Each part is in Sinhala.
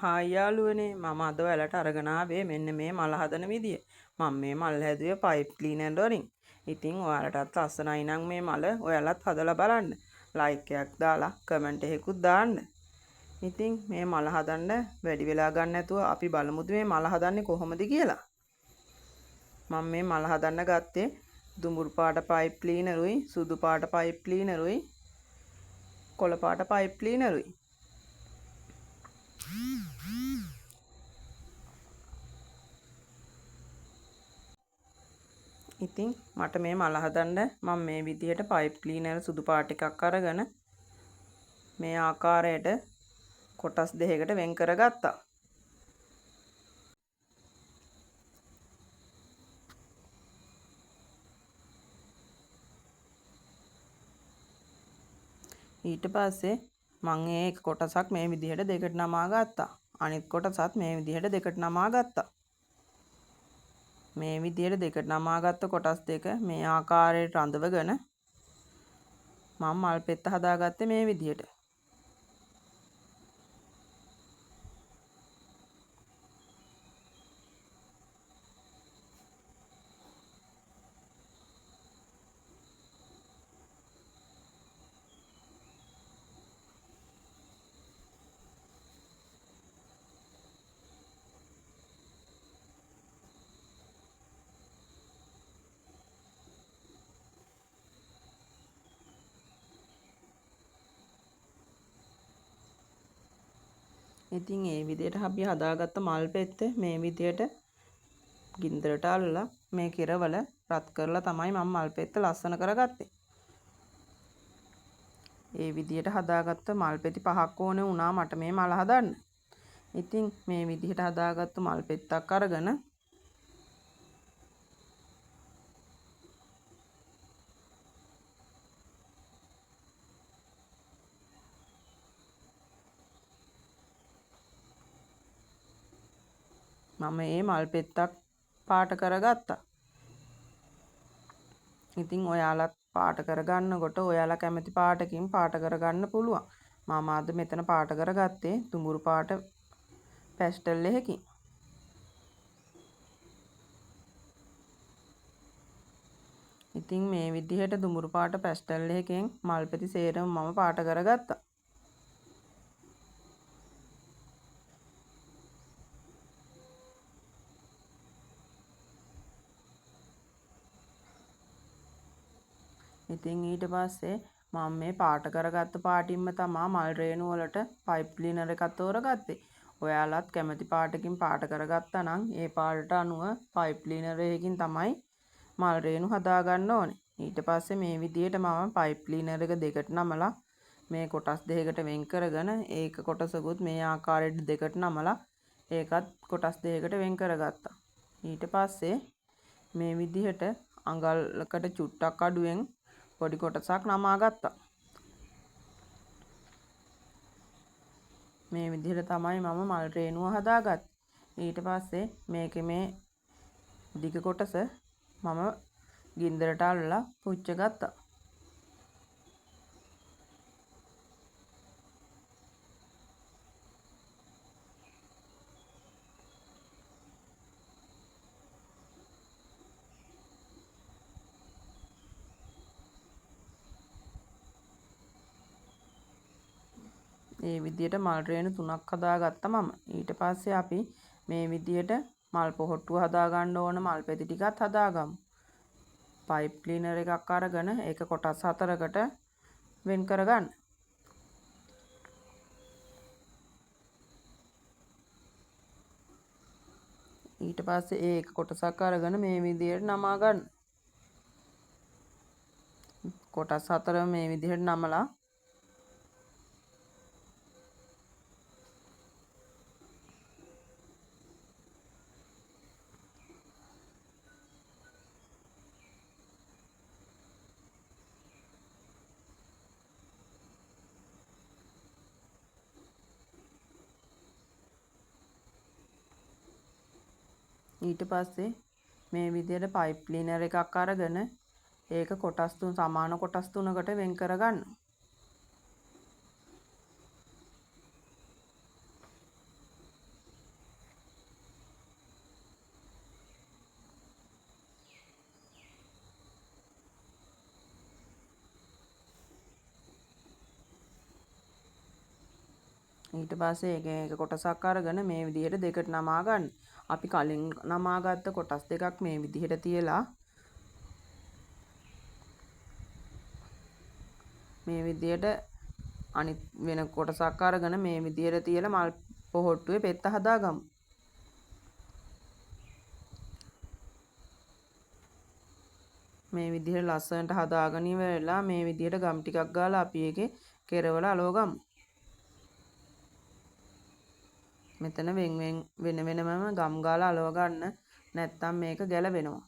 හායි යාළුවනේ, මම අද ඔයාලට අරගෙන ආවේ මෙන්න මේ මල හදන විදිය. මම මේ මල් හැදුවේ පයිප් ක්ලීනර් වලින්. ඉතින් ඔයාලටත් ලස්සනයි නම් මේ මල ඔයාලත් හදලා බලන්න. ලයික් එකක් දාලා කමෙන්ට් එකකුත් දාන්න. ඉතින් මේ මල හදන්න වැඩි වෙලා ගන්න නැතුව අපි බලමුද මේ මල හදන්නේ කොහොමද කියලා. මම මේ මල හදන්න ගත්තේ දුඹුරු පාට පයිප් ක්ලීනරුයි සුදු පාට පයිප් ක්ලීනරුයි කොළ පාට පයිප් ක්ලීනරුයි. ඉතින් මට මේ මල හදන්න මම මේ විදිහට පයිප් ක්ලීනර් සුදු පාට එකක් අරගෙන මේ ආකාරයට කොටස් දෙකකට වෙන් කරගත්තා. ඊට පස්සේ මං ඒ එක කොටසක් මේ විදිහට දෙකට නමා ගත්තා. අනිත් කොටසත් මේ විදිහට දෙකට නමා ගත්තා. මේ විදිහට දෙකට නමාගත්ත කොටස් දෙක මේ ආකාරයට රඳවගෙන මම මල් පෙත්ත හදාගත්තේ මේ විදිහට. ඉතින් ඒ විදිහට අපි හදාගත්ත මල් පෙත්ත මේ විදිහට ගින්දරට අල්ලලා මේ කිරවල රත් කරලා තමයි මම මල් පෙත්ත ලස්සන කරගත්තේ. ඒ විදිහට හදාගත්ත මල් පෙති පහක් ඕනේ වුණා මට මේ මල හදන්න. ඉතින් මේ විදිහට හදාගත්ත මල් පෙත්තක් අරගෙන මම මේ මල් පෙත්තක් පාට කරගත්තා. ඉතින් ඔයාලත් පාට කරගන්නකොට ඔයාලා කැමති පාටකින් පාට කරගන්න පුළුවන්. මම අද මෙතන පාට කරගත්තේ දුඹුරු පාට පැස්ටල් එකකින්. ඉතින් මේ විදිහට දුඹුරු පාට පැස්ටල් එකෙන් මල් පෙති සේරම මම පාට කරගත්තා. ඉතින් ඊට පස්සේ මම මේ පාට කරගත්ත පාටින්ම තමා මල් රේණු වලට පයිප් ක්ලීනර් එකක් තෝරගත්තේ. ඔයාලත් කැමති පාටකින් පාට කරගත්තා නම් ඒ පාටට අනුව පයිප් ක්ලීනර් එකකින් තමයි මල් රේණු හදාගන්න ඕනේ. ඊට පස්සේ මේ විදිහට මම පයිප් ක්ලීනර් එක දෙකට නමලා මේ කොටස් දෙකකට වෙන් කරගෙන ඒක කොටසකුත් මේ ආකාරයට දෙකට නමලා ඒකත් කොටස් දෙකකට වෙන් කරගත්තා. ඊට පස්සේ මේ විදිහට අඟලකට චුට්ටක් අඩුවෙන් පොඩි කොටසක් නමා ගත්තා. මේ විදිහට තමයි මම මල් රේණුව හදාගත්තේ. ඊට පස්සේ මේකේ මේ දිග කොටස මම ගින්දරට අල්ලලා පුච්ච ගත්තා. ඒ විදිහට මල් රේණු තුනක් හදාගත්තා මම. ඊට පස්සේ අපි මේ විදිහට මල් පොහොට්ටුව හදාගන්න ඕන මල් පෙති ටිකත් හදාගමු. පයිප් ක්ලීනර් එකක් අරගෙන ඒක කොටස් හතරකට වෙන් කරගන්න. ඊට පස්සේ ඒ එක කොටසක් අරගෙන මේ විදිහට නමා ගන්න. කොටස් හතරම මේ විදිහට නමලා ඊට පස්සේ මේ විදිහට පයිප් ක්ලීනර් එකක් අරගෙන ඒක කොටස් තුන සමාන කොටස් තුනකට වෙන් කරගන්න. ඊට පස්සේ ඒකෙන් එක කොටසක් අරගෙන මේ විදිහට දෙකට නමා ගන්න. අපි කලින් නමාගත්ත කොටස් දෙකක් මේ විදිහට තියලා මේ විදිහට අනිත් වෙන කොටසක් අරගෙන මේ විදිහට තියලා මල් පොහොට්ටුවේ පෙත්ත හදාගමු. මේ විදිහට ලස්සනට හදාගෙන ඉවරලා මේ විදිහට ගම් ටිකක් ගාලා අපි ඒකේ කෙරවල අලව ගමු. මෙතන වෙන වෙනමම ගම් ගාලා අලව ගන්න, නැත්තම් මේක ගැලවෙනවා.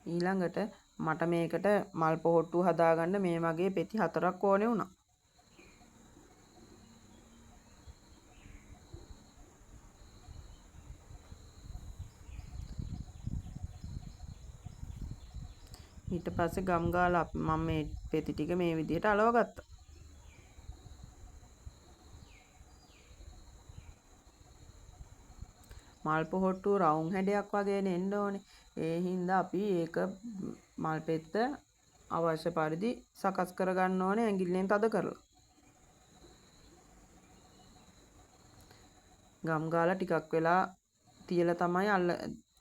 ඊළඟට මට මේකට මල් පොහොට්ටුව හදාගන්න මේ වගේ පෙති 4ක් ඕනේ වුණා. ඊට පස්සේ ගම් ගාලා මම මේ පෙති ටික මේ විදිහට අලව ගත්තා. මල් පොහොට්ටුව රවුම් හැඩයක් වගේනේ එන්න ඕනේ. ඒ හින්දා අපි ඒක මල් පෙත්ත අවශ්‍ය පරිදි සකස් කරගන්න ඕනේ ඇඟිල්ලෙන් තද කරලා. ගම් ගාලා ටිකක් වෙලා තියලා තමයි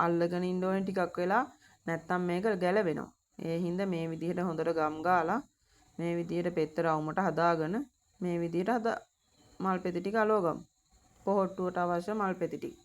අල්ලගෙන ඉන්න ඕනේ ටිකක් වෙලා, නැත්තම් මේක ගැලවෙනවා. ඒ හින්දා මේ විදිහට හොඳට ගම් ගාලා මේ විදිහට පෙත්ත රවුමට හදාගෙන මේ විදිහට මල් පෙති ටික අලව ගමු. පොහොට්ටුවට අවශ්‍ය මල් පෙති ටික.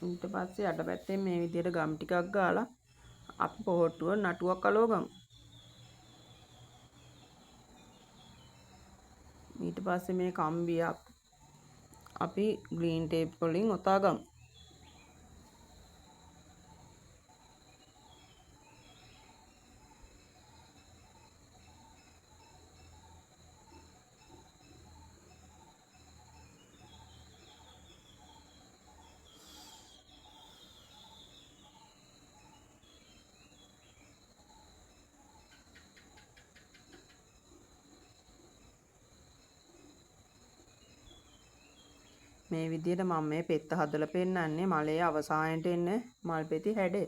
ඊට පස්සේ යට පැත්තෙන් මේ විදිහට ගම් ටිකක් ගාලා අපි පොහොට්ටුව නටුවක් අලව ගමු. ඊට පස්සේ මේ කම්බිය අපි ග්‍රීන් ටේප් වලින් ඔතා ගමු. මේ විදිහට මම මේ පෙත්ත හදලා පෙන්නන්නේ මලේ අවසානයට එන මල් පෙති හැඩය.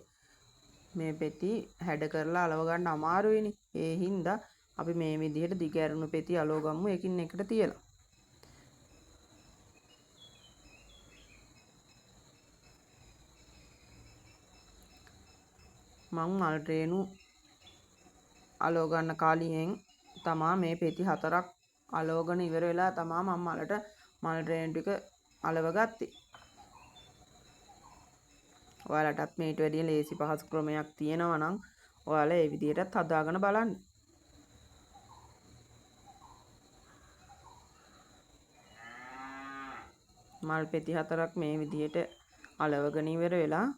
මේ පෙති හැඩ කරලා අලව ගන්න අමාරුයිනේ. ඒ හින්දා අපි මේ විදිහට දිග ඇරුණු පෙති අලව ගමු එකින් එකට තියලා. මං මල් රේණු අලව ගන්න කලින් තමා මේ පෙති 4ක් අලවගෙන ඉවර වෙලා තමා මං මලට මල් රේණු ටික අලව ගත්තේ. ඔයාලටත් මේට වැඩිය ලේසි පහසු ක්‍රමයක් තියෙනවා නම් ඔයාලා ඒ විදිහටත් හදාගෙන බලන්න. මල් පෙති 4ක් මේ විදිහට අලවගෙන ඉවර වෙලා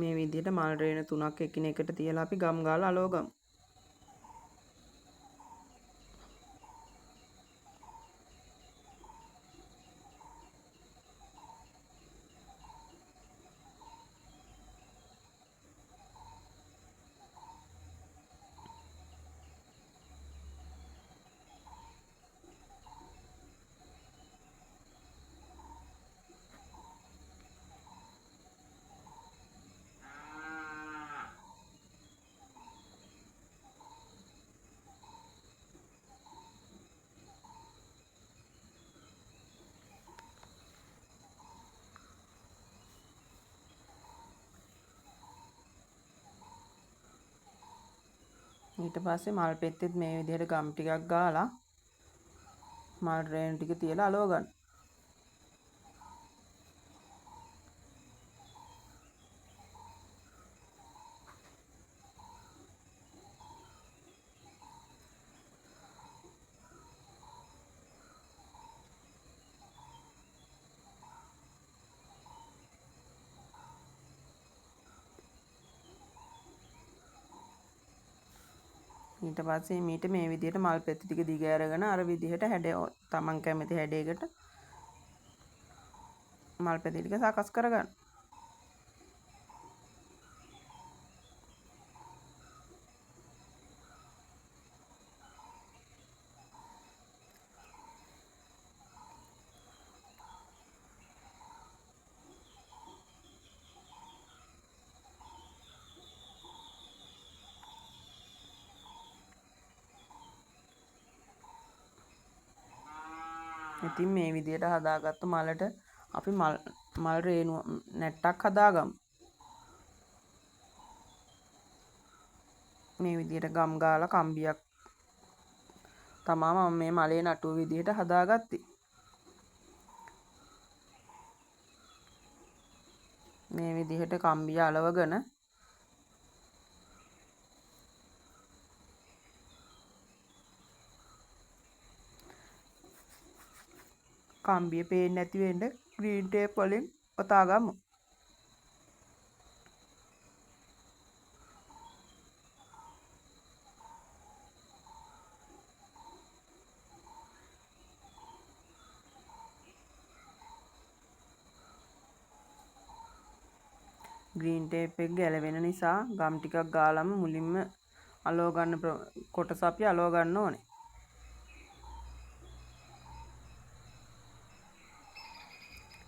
මේ විදිහට මල් රේණු 3ක් එකිනෙකට තියලා අපි ගම් ගාලා අලව ගමු. ඊට පස්සේ මල් පෙත්තෙත් මේ විදිහට ගම් ටිකක් ගාලා මල් රේණු ටික තියලා අලව ගන්න. ඊට පස්සේ මීට මේ විදිහට මල් පෙති ටික දිග අරගෙන අර විදිහට හැඩ තමන් කැමති හැඩයකට මල් පෙති ටික සකස් කරගන්න. ඉතින් මේ විදිහට හදාගත්තු මලට අපි මල් රේණුව නැට්ටක් හදාගමු. මේ විදිහට ගම් ගාලා කම්බියක් තමා මම මේ මලේ නටුව විදිහට හදාගත්තේ. මේ විදිහට කම්බිය අලවගෙන කම්බිය පේන්නේ නැති වෙන්න ග්‍රීන් ටේප් වලින් ඔතා ගමු. ග්‍රීන් ටේප් එක ගැලවෙන නිසා ගම් ටිකක් ගාලම මුලින්ම අලව ගන්න කොටස අපි අලව ගන්න ඕනේ.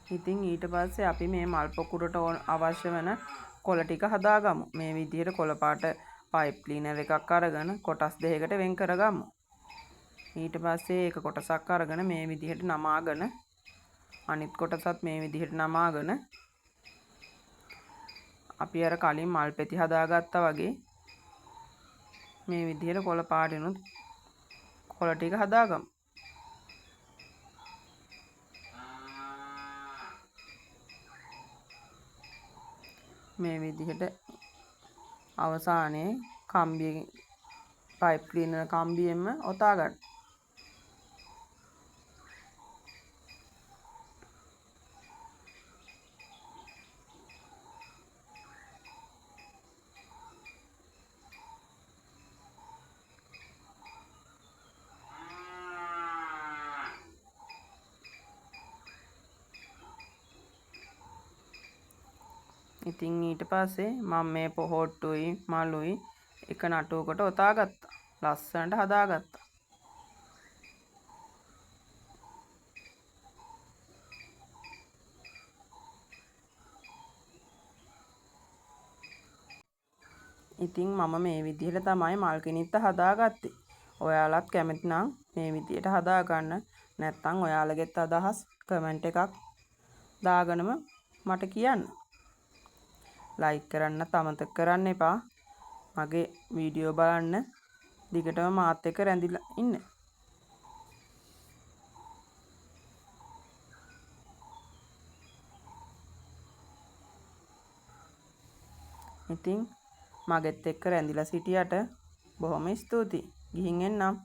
ඉතින් ඊට පස්සේ අපි මේ මල් පොකුරට අවශ්‍ය වෙන කොළ ටික හදාගමු. මේ විදිහට කොළ පාට පයිප් ක්ලීනර් එකක් අරගෙන කොටස් දෙකකට වෙන් කරගමු. ඊට පස්සේ ඒක කොටසක් අරගෙන මේ විදිහට නමාගෙන අනිත් කොටසත් මේ විදිහට නමාගෙන අපි අර කලින් මල් පෙති හදාගත්තා වගේ මේ විදිහට කොළ පාටිනුත් කොළ ටික හදාගමු. මේ විදිහට අවසානයේ කම්බියෙන් පයිප් ක්ලීනර් කම්බියෙන්ම ඔතා ගන්න. ඉතින් ඊට පස්සේ මම මේ පොහොට්ටුයි මලුයි එක නටුවකට ඔතා ගත්තා. ලස්සනට හදාගත්තා. ඉතින් මම මේ විදිහට තමයි මල් කිනිත්ත හදාගත්තේ. ඔයාලත් කැමති නම් මේ විදිහට හදාගන්න. නැත්නම් ඔයාලගෙත් අදහස් කමෙන්ට් එකක් දාගෙනම මට කියන්න. ලයික් කරන්නත් අමතක කරන්න එපා. මගේ වීඩියෝ බලන්න දිගටම මාත් එක්ක රැඳිලා ඉන්න. ඉතින් මගෙත් එක්ක රැඳිලා සිටියට බොහොම ස්තුතියි. ගිහින් එන්නම්.